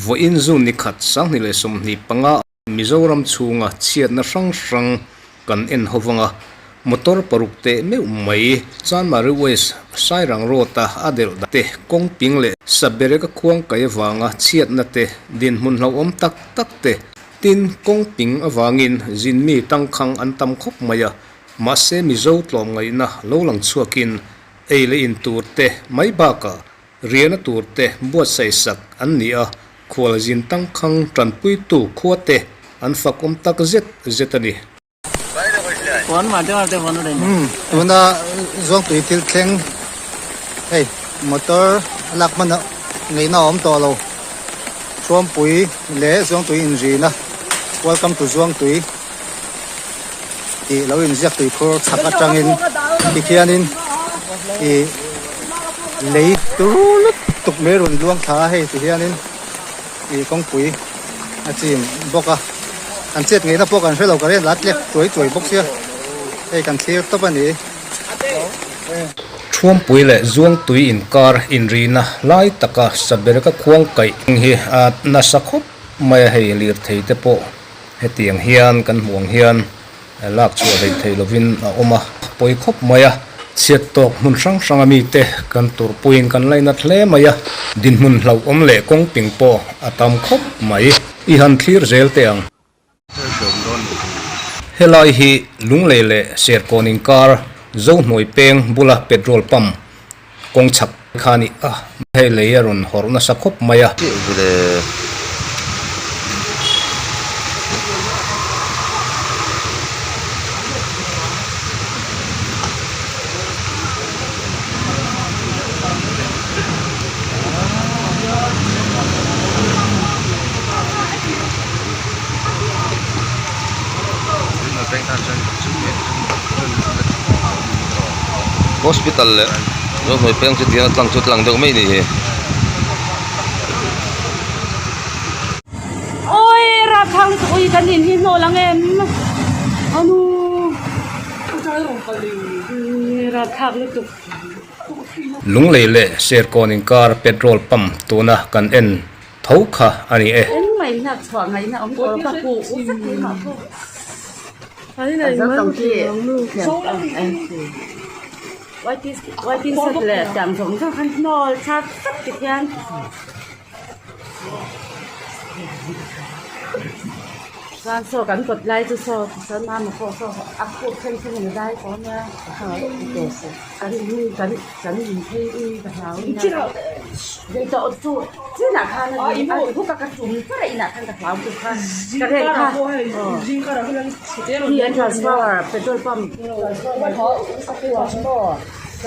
Vawiin June ni khat 2025 Mizoram chhunga chhiatna hrang hrang kan en ho vang a, motor paruk teh meuh mai Chanmari West Sairang Road a a delh dah te kawng ping leh Sabereka khuang kai avanga chhiatna te dinhmun hlauhawm tak tak te tin kawng ping avangin zinmi tangkhang an tam khawp mai a, mahse Mizo tlawmngaihna lo lang chhuakin ei leh in tur te mai bakah Riahna tur te buatsaih sak an ni a, khualzin tangkhang tanpuitu khua te an fakawm tak zet zet a ni. Tuna Zuangtui thil thleng hei motor a lak hman a ngeihna a awm tawh lo. Thuampui leh Zuangtui inrina Welcome to Zuangtui tih lo inziak tuikhur chhak atangin tikhianin ih lei tur lutuk mai rawn luang thla a hei ti hianin ih kawngpui a chim bawk a an chet ngeihna pawh kan hrelo ka ren la tlek chuai chuai bawk sia hei kan thlir tawp a ni. Thuampui leh Zuangtui inkar inrihna lai taka Sabereka khuang kaih hi a nasa khawp mai a hei lirthei te pawh Hetiang hian kan hmuh ang hian lak chhuah daih thei lovin a awm a, pawi khawp mai a. Chhiat tawk hmun hrang hranga mite kan turpuiin kan lainat hle mai a, dinhmun hlauhawm leh kawng ping pawh a tam khawp mai. I han thlir zel teh ang. Helai hi Lunglei leh Serkawn inkar Zohnuai peng bula petrol pump kawng chhak kha a ni a, hei lei a rawn hawrh nasa khawp mai a. Hospital leh ramhnuai peng chu tihian a tlang chu a tlang deuh mai a ni hi. Oi rapthlak lutuk ui kan in hi hnawh lang em anu rapthlak lutuk. Lunglei leh Serkawn inkar petrol pump tuna kan en tho kha a ni e. Chuan saw kan kawt lai chu saw chuan mama pawh saw a khup thleng thleng in a dai tawh ania kan in kan kan in phei ui ka hlau ania tawh chu chinah khan a ni a huk a ka tum chiah a inah khan ka hlau tuk kha ka rel kha hi an transfer petrol pump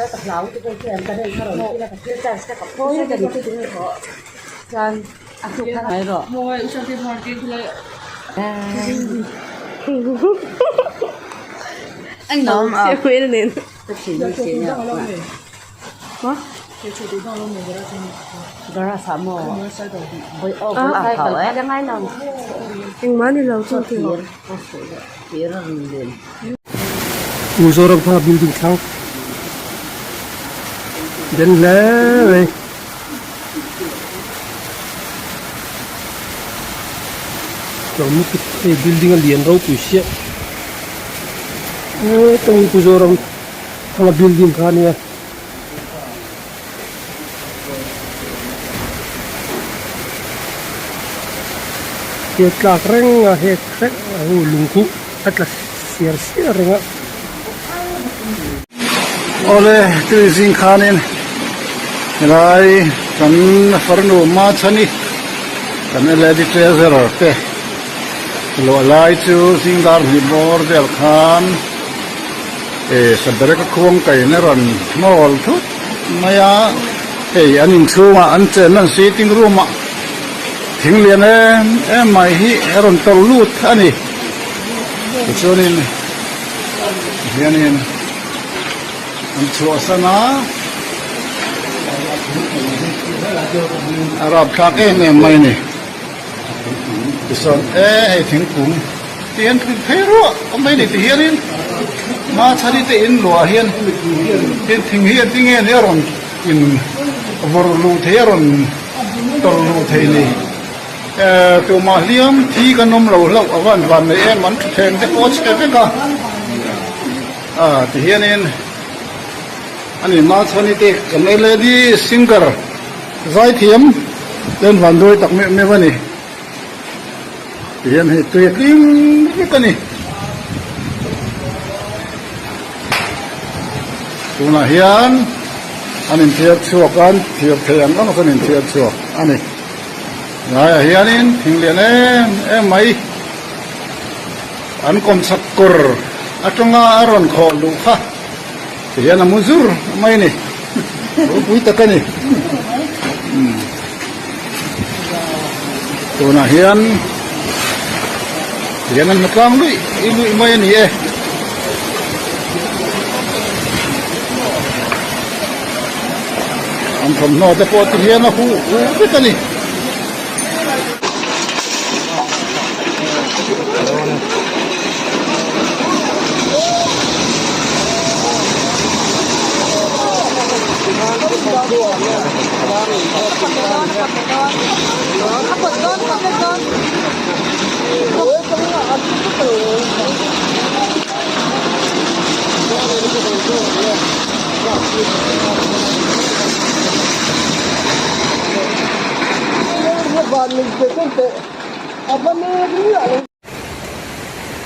ka hlau tuk a ka rel kha rawn ka thil charge ka phawi vek a ni chuan. A tuk kha ngai rawh. Mizoram thanga building thlang den hle mai. Hei building a lian ropui siah he Pu Zoram thanga building kha a nia. He tlak reng a he hrek a hu lungkhuh a tla siar siar reng a. Awle tui zing khanin helai kan farnu Machhani kan lady treasurer te luah lai chu zingdar hnih bawr vel khan eh sabereka khuang kaina rawn hnawl thut mai a hei an inchhungah an chenna an sitting room ah thing lian em em mai hi a rawn tawlh lut a ni tichuanin hianin an chhuahsan a a rapthlak em em mai a ni tichuan e hei thingkung te hian phei ruah mai a ni tihianin. Machhani te in luah hian tin thing hi engtin nge ni a rawn in vawrh luh thei a rawn tawlh luh thei ni. Ehh tumah hliam thi kan awm lo hlauh a van van nei em an thutthleng te pawh a chhe vek a ah ti hianin ani Machhani te kan led singer zaithiam te an van duai tak meuh meuh a ni. Ti hian hei tui a tling vek a ni. Tunah hian an inthiar chhuak a, an thiar thei ang ang chuan an inthiar chhuak a ni. Helaiah hianin thing lian em em mai an kawmchhak kawr atanga a rawn khawh luh kha ti hian a mu zur mai a ni. Ropui tak a ni. Tunah hian hian an hmatlang luih luih mai a ni e. An thawmhnaw te pawh ti hian a huh huh vek a ni.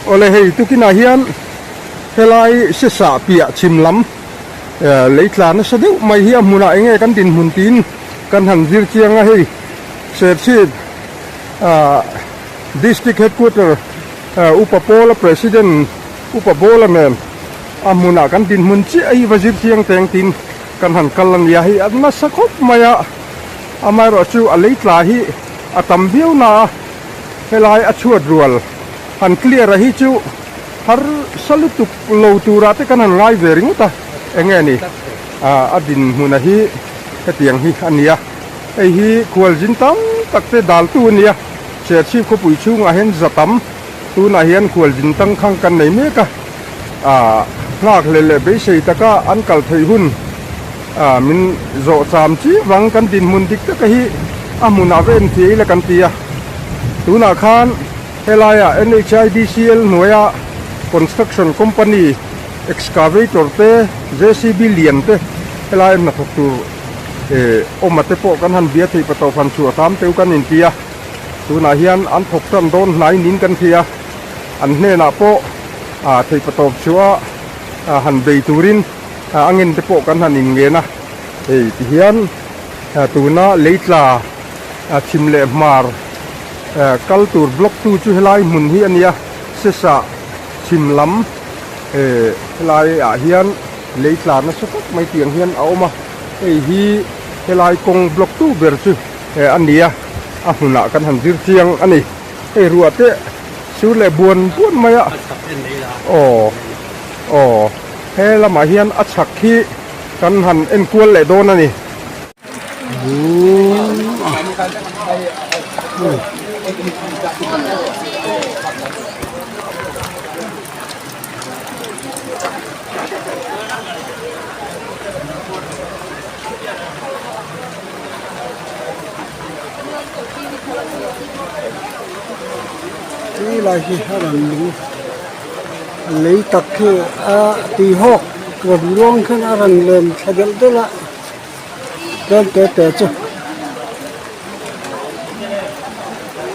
Awle hei tukinah hian helai sesah piah chhim lam lei tla nasa deuh mai hi a hmunah enge kan dinhmun tiin kan han zir chiang a hei Serchhip District Headquarter Upa Pawla President Upa Bawla nen a hmunah kan dinhmun chiah hi va zir chiang teng tiin kan han kal a nia hei a nasa khawp mai a amaherawhchu a lei tla hi a tam viau na a helai a chhuat rual han clear a hi chu harsa lutuk lo turah te kan han ngai ve ringawt a enge ni a dinhmun a hi hetiang hi a nia hei hi khualzin tam tak te daltu a nia Serchhip khawpui chhungah hian za tam. Tunah hian khualzin tangkhang kan nei mek a, ah nghakhlel leh beisei taka an kal theih hun ah min zawh cham chi vang kan dinhmun dik taka hi a hmunah va en thei ila kan ti a. Tunah khan helaiah NHIDCL hnuaia construction company excavator te JCB lian te helai hnathawk tur eh awma te pawh kan han bia thei patawp han chhuah hram teu kan inti a. Tunah hian an thawk tan dawn hnai niin kan hria. An hnenah pawh theihpatawp chhuah han bei turin a ngen te pawh kan han inngen a. Hei tihian tuna leitla chhim leh hmar kal tur block tu chu helai hmun hi a nia. Sesa chhim lam helai ah hian leitla nasa tak mai tiang hian a awm a. Hei hi helai kawng block tu ber chu. Eh a nia a hmunah kan han zir chiang a ni hei ruah te sur leh buan buan mai a aw aw he lamah hian a chhak hi kan han en kual leh dawn a ni. Ti lai hi a rawn lung lei tak khi a tui hawk rawn luang khan a rawn len thla delh delh a tlem te te chu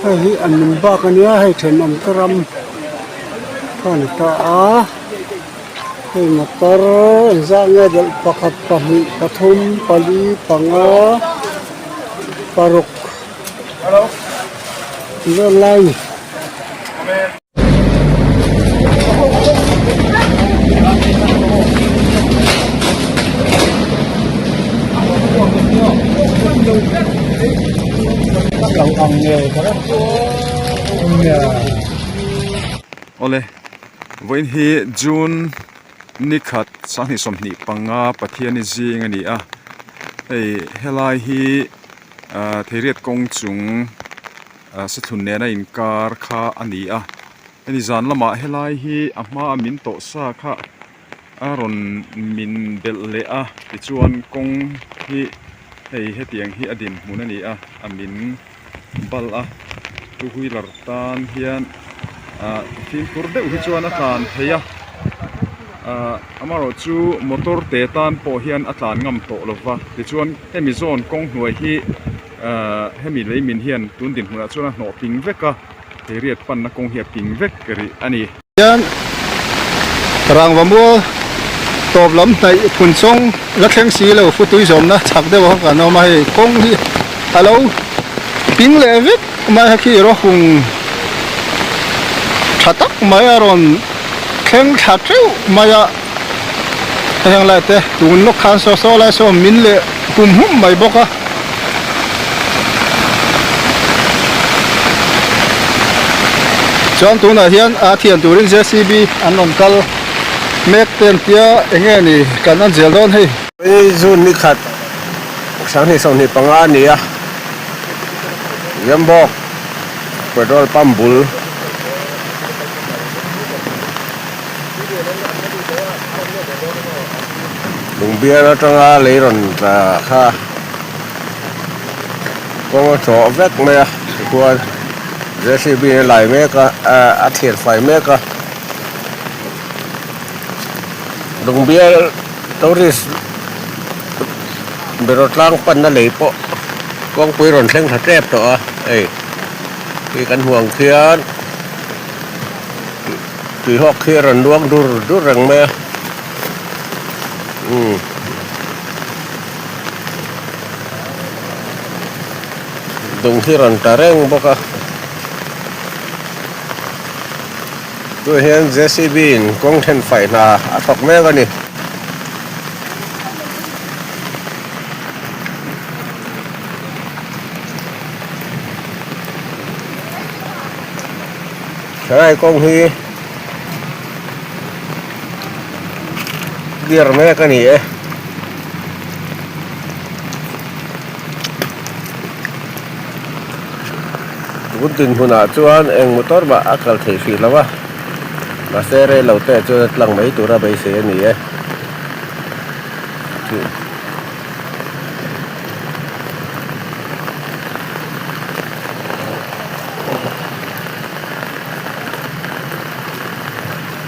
hei hi an min bak a nia hei thenawm te ram kha a ni ta a. Hei motor engzah nge delh pakhat pahnih pathum pali panga paruk vel lai a ni. Awle. Vawiin hi June ni khat 2025 Pathiani zing a ni a, hei helai hi ahh Theiriat kawng chung ahh Sathlun nena inkar kha a ni a, hemi zan lamah helai hi a hmaa min tawh sa kha. A rawn min belh leh a tichuan kawng hi hei hetiang hi a dinhmun a ni a a min bal a two wheeler tan hian ah fimkhur deuh hi chuan a tlan thei a ah amaherawh chu motor te tan pawh hian a tlan ngam tawh lo va tichuan hemi zawn kawng hnuai hi ah hemi lei min hian tun dinhmunah chuan a hnawh ping vek a thei riat panna kawng hi a ping vek rih a ni. Hian rangva mual tawp lam hnaih phun chawng la thleng si lo futui zawmna chhak deuh a kan awm a hei kawng hi a lo ping leh vek mai a khi rawng tha tak mai a rawn thleng thla teuh mai a heng lai te tun lawk khan saw saw lai saw min leh hum hum mai bawk a. Chuan tunah hian a thian turin JCB an rawn kal mek te an tia eng nge ni kan an zel dawn hei. Hei June ni khat 2025 a ni a, Zembawk petrol pump bul. Lungbial atanga lei rawn tla kha kawng a tlawh vek mai a tichuan JCB in a lai mek a a thlir fai mek a Lungbial tourist beraw tlang panna lei pawh kawngpui rawn thleng thla tep tawh a hei khi kan hmuh ang khian. Tuihawk khi a rawn luang dur dur reng mai a umm dung hi rawn ta reng bawk a tunah hian JCB in kawng then fai hna a thawk mek a ni. Thalai kawng hi clear mek a ni e. Tun dinhmunah chuan eng motor mah a kal theih hrih lo a, mahse rei lo te chuan a tlang mai tura beisei a ni e.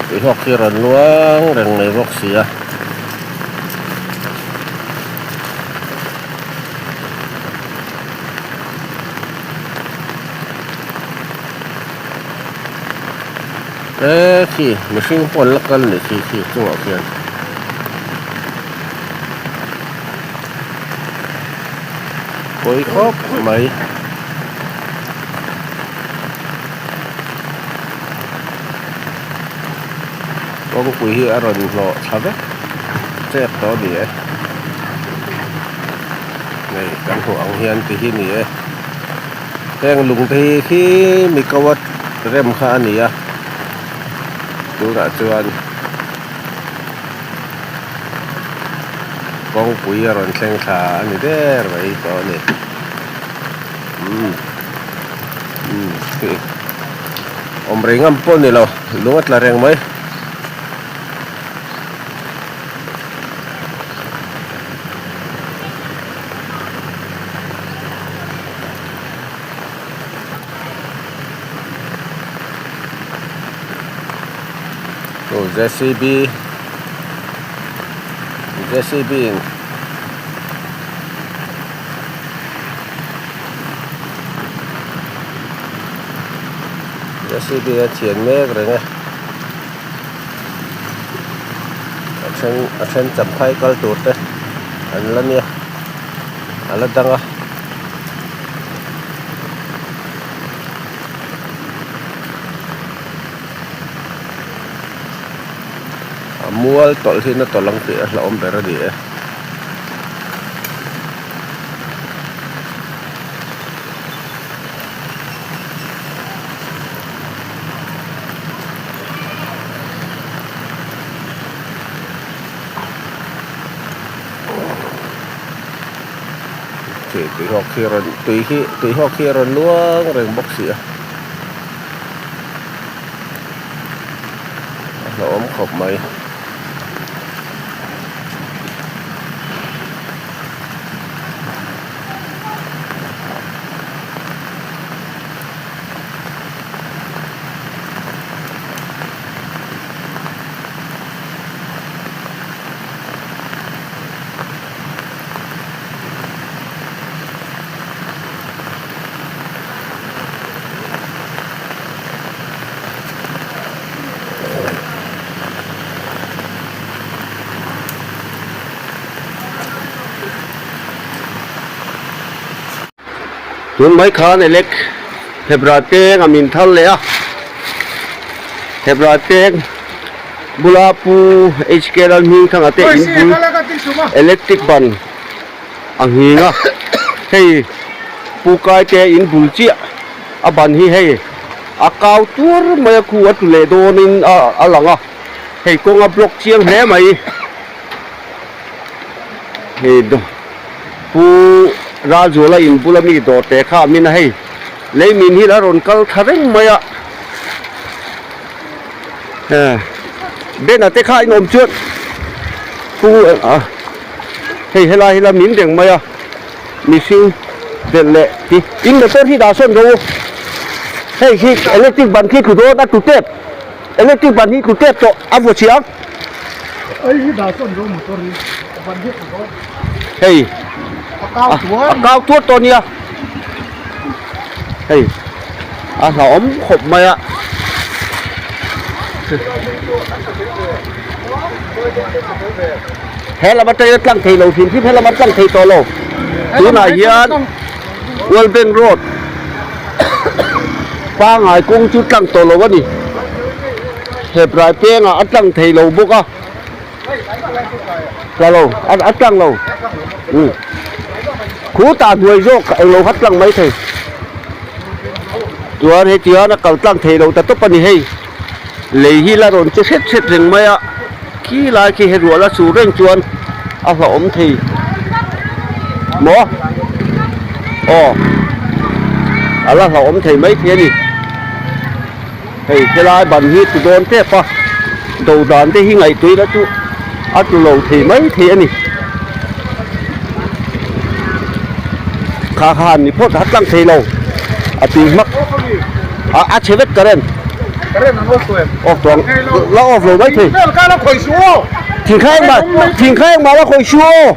Tuihawk hi a rawn luang reng mai bawk si a. E khi mihring pawh an la kal leh khi khi chungah khian. Pawi khawp mai. Kawngpui hi a rawn hlawh thla vek tep tawh a ni e. Hei kan hmuh ang hian ti hi a ni e. Heng lung te hi khi mi ko a rem kha a ni a tunah chuan kawngpui a rawn thleng thla a ni der mai tawh a ni umm umm khi awm rei ngam pawh a ni lo lung a tla reng mai. Aw JCB JCB in JCB a thian mek reng a a then a then champhai kal tur te an la nia a la dang a. A mual tawlh hi na tawlh ang tih a hlauhawm ber a ni e. Tuihawk hi a rawn tui hi tuihawk hi a rawn luang reng bawk si a. A hlauhawm khawp mai. Tun mai khan elek Hebrai peng a min thar leh a, Hebrai peng bula Pu HK Lalhmingthanga te in bul electric ban a nghing a, hei Pu Kai te in bul chiah a ban hi hei a kau tuar mai a khu a tlu leh dawnin a lang a, hei kawng a block chiang hle mai. Hei Pu Ralzuala in bula mi dawr te kha a min a hei lei min hi la rawn kal thla reng mai a Bena te kha in awm chuan Pu a hei helai hi la min reng mai a mihring belh leh ti in motor hi dah sawn rawh u hei khi electric ban khi tlu dawn a tlu tep electric ban hi tlu tep tawh a vaw chiang. Hei a kau tuar tawh nia hei a hlauhawm khawp mai a. He lam atangin a tlang thei lo hrim hrim he lam a tlang thei tawh lo tunah hian World Bank Road pangai kawng chu tlang tawh lo a ni. Hebrai pengah a tlang thei lo bawk a. Tla lo, a tlang lo. Umm. Khu tah hnuai zawk eng lo kha tlang mai thei. Chuan heti hian a kal tlang thei lo ta tawp a ni hei. Lei hi la rawn che hret hret reng mai a. Khi lai khi he ruah la sur reng chuan a hlauhawm thei. Maw? Aw. A la hlauhawm thei mai thei a ni. Hei helai ban hi tlu dawn tep a, do dan te hi ngaihtuih la chu a tlu lo thei mai thei a ni. Kha kha han ni phawt a tlang thei lo a tui hmak a a chhe vek current. Current an off tawh em? Off tawh ang la off lo mai thei. Thing kha la khawi suh aw. Thing kha engmah thing kha engmah la khawi suh aw.